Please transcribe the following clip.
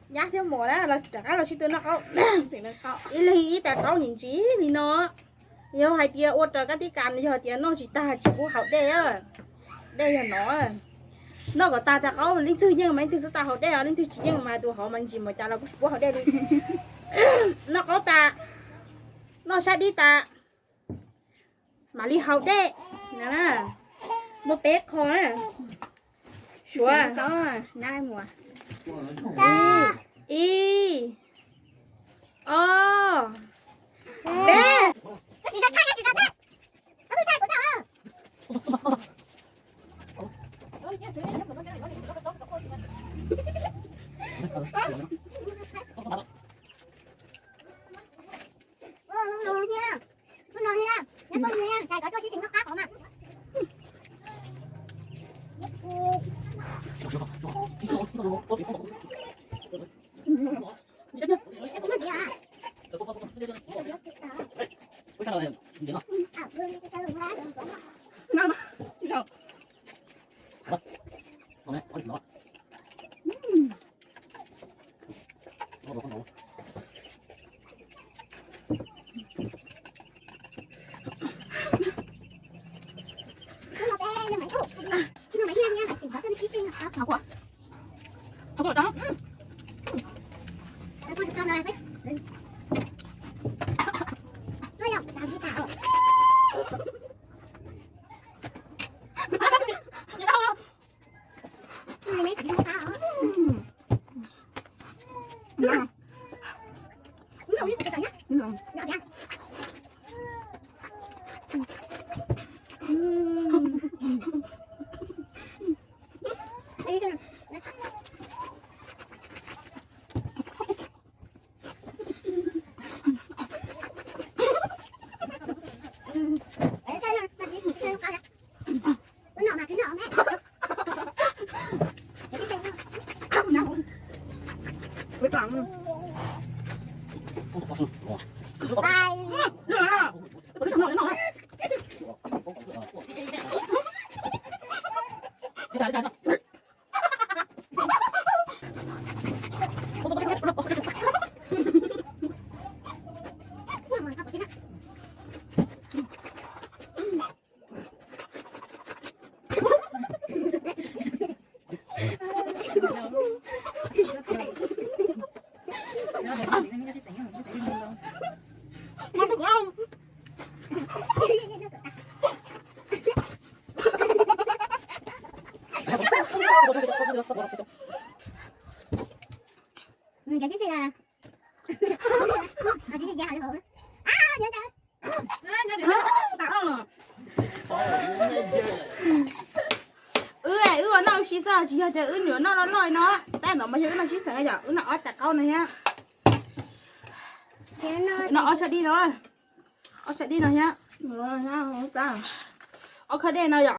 Nyab thiab muam na, rov qab los sib tw noj qaub. Ib leeg ib tais qaub ntsim ntsim li no. Yog hais tias ua raws kab tib kas, yog hais tias noj tsis tag tsis pub haus dej. Dej yog no. Noj kom tag tais qaub, leej twg yeej mas leej twg xub tau haus dej os, leej twg tsis yeej mas tus hauv mas ntsim mas cas los kuj tsis pub haus dej li. Noj qaub tas, noj sab dib tas, mam li haus dej. Muaj peb qho na. Suav. Ib, ob, peb. Wb, wb ua noj ua si xwb, tsis yog tias wb nyuam noj loj loj no. Tab no mas yog wb noj sib xeem yom, wb noj ob tais qaub no thiab. Noj ob sab dib no. Ob sab dib no thiab. Ob khawb dej no yom.